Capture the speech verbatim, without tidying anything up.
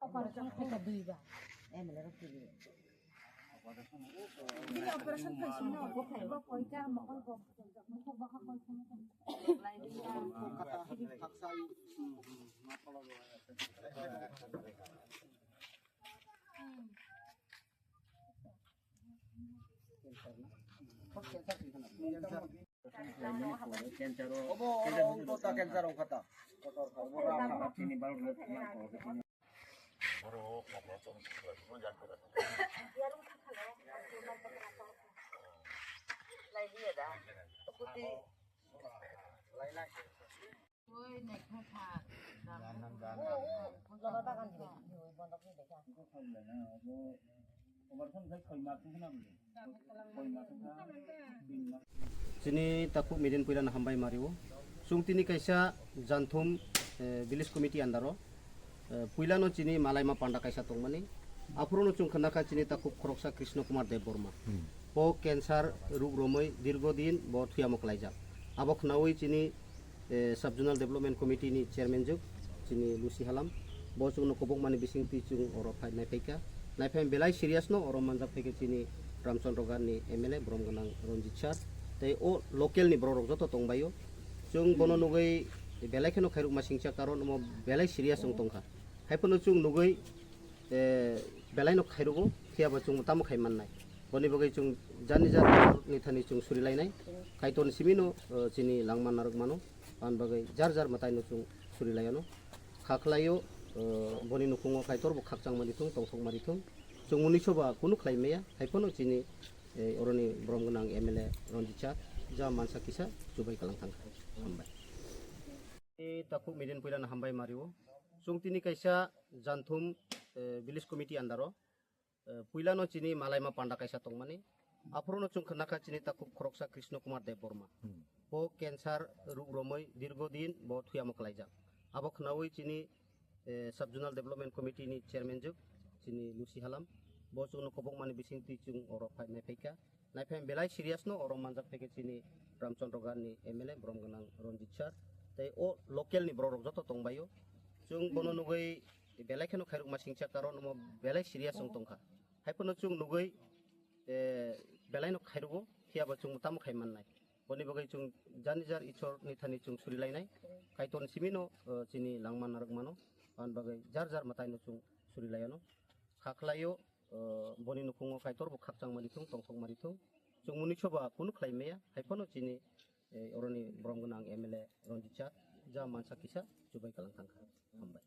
Operation khaika dui ba. M L A rok twi. Bini operation khaisingno bo koi ta mokol bo. Obo, obo, obo, ta cancer wngkha ta. Chini takhuk meeting puila no hambai mario. Chwng tini kaisa Janthum, eh, village committee under o, eh, puila no chini malaima panda kaisa tongmani. Aphuru no chwng khna kha chini takhuk khoroksa Krishna Kumar Debbarma. Hmm. Bo cancer ruk romwi dirgo din bo thuyamo klaijak. Abo khnawi chini eh, Sub Zonal Development Committee ni chairman juk, chini Lucy Halam, bo chwngno kobokmani bisingtwi chwng oro phai naiphaikha. Naiphai belai serious no oro manjak phaikha chini Ramchandra Ghat ni M L A, borom gwnang Ranjit sir, tei o local ni borok rok joto tongbaio. Chwng bono nugwi belai kheno khairokma singcha, karon omo belai serious wng tongkha. Haiphano chwng nugwi, eh, belai no khairugo, phiya bo chwng tamo khai mannai. Boni bagwi chwng jani jar ni thani chwng suri lainai. Kaitor ni simi no, eh, chini langma narwk mano. Aboni bagwi jar jar mwtai no chwng suri lai ano. Kha khlaio, eh, boni nukhungo Kaitor bo khakchang mani thung, tongthok mani thung. Chwng muni soba kunu khlai maya, haiphano chini, eh, oroni borom gwnang M L A Ranjit sir, ja mansa kisa chubai kalang thangkha. Hambai. Eh, takhuk meeting puila no hambai mario. Chwng tini kaisa Janthum, eh, village committee under o, eh, puila no chini malaima panda kaisa tongmani. Aphuru no chwng khna kha chini takhuk khoroksa Krishna Kumar Debbarma. Hmm. Bo cancer ruk romwi dirgo din bo thuyamo klaijak. Abo khnawi chini, eh, Sub Zonal Development Committee ni chairman juk, chini Lucy Halam. Bo chwngno kobokmani bisingtwi chwng oro phai naiphaikha. Naiphai belai serious no oro manjak phaikha chini Ramchandra Ghat ni M L A, borom gwnang Ranjit sir. Tei o local ni borok rok joto tongbaio. Chwng bono nugwi belai kheno khairokma singcha, karon omo belai serious wng tongkha. Haiphano chwng nugwi, eh, belai no khairugo, phiya bo chwng tamo khai mannai. Boni bagwi chwng jani jar Ishwar ni thani chwng suri lainai. Kaitor ni simi no, eh, chini langma narwk mano. Aboni bagwi jar jar mwtai no chwng suri lai ano. Kha khlaio, eh, boni nukhungo Kaitor bo khakchang mani thung, tongthok mani thung. Chwng muni soba kunu khlai maya, haiphano chini, eh, oroni borom gwnang M L A Ranjit sir, ja mansa kisa chubai kalang thangkha. Hambai.